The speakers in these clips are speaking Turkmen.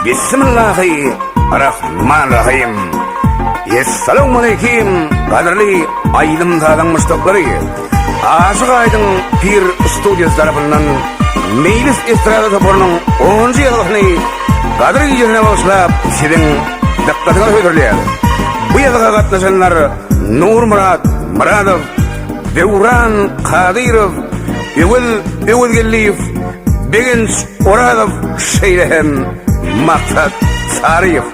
Bismillahi Rahman Rahim. Essalawmaleýkim gadyrly aýdym-sazyň muşdaklary. Aşyk Aýdyň Pir studiýasy tarapyndan Meýlis estrada toparynyň onunjy ýazgysyny Gadyr gijesine bagyşlap siziň dykgatyňyza hödürleýär. Bu ýazga gatnaşanlar Nurmyrat Myradow, Döwran Kadyrow, Öwez Öwezgeldiýew, Begenç Orazow şeýle hem Maksat Saryýew.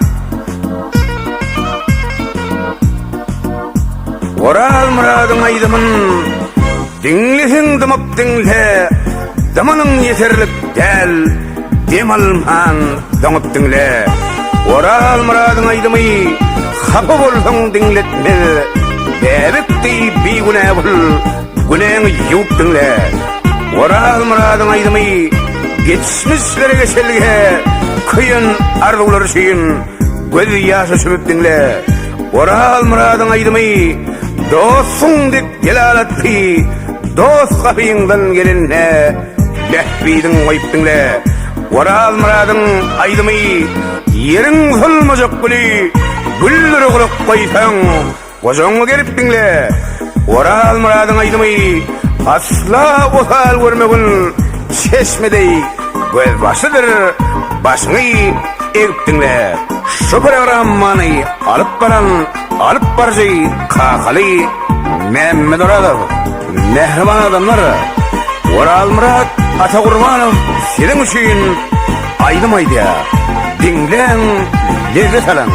Orazmyradyň aýdymyn diňleseň dymyp diňle, dymanyň ýeterlik däl, dem alman doňup diňle. Orazmyradyň aýdymy hapa bolsaň diňletmez, bäbek deý bigünä bol, günäňi ýuwup diňle. Orazmyradyň aýdymy geçmişlere geçelge, köýen arzuwlar üçin göz ýaşa çümüp diňle. Orazmyradyň aýdymy Dostuň dek delalatly Dost gapyňdan gelende Bähbidiň goýup diňle. Orazmyradyň aýdymy Ýeriň solmajak güli Güllere gulak goýsaň Gojaňy gelip diňle. Orazmyradyň aýdymy Asla osal görmegin Çeşme deý gözbaşydyr Başyňy egip diňle. Şu programmany alyp baran alyp baryjy Kakaly Mämmedorazow. Mähriban adamlar, Orazmyrat Atagurbanow siziň üçin aýdym aýdýar. Diňläň, lezzet alyň.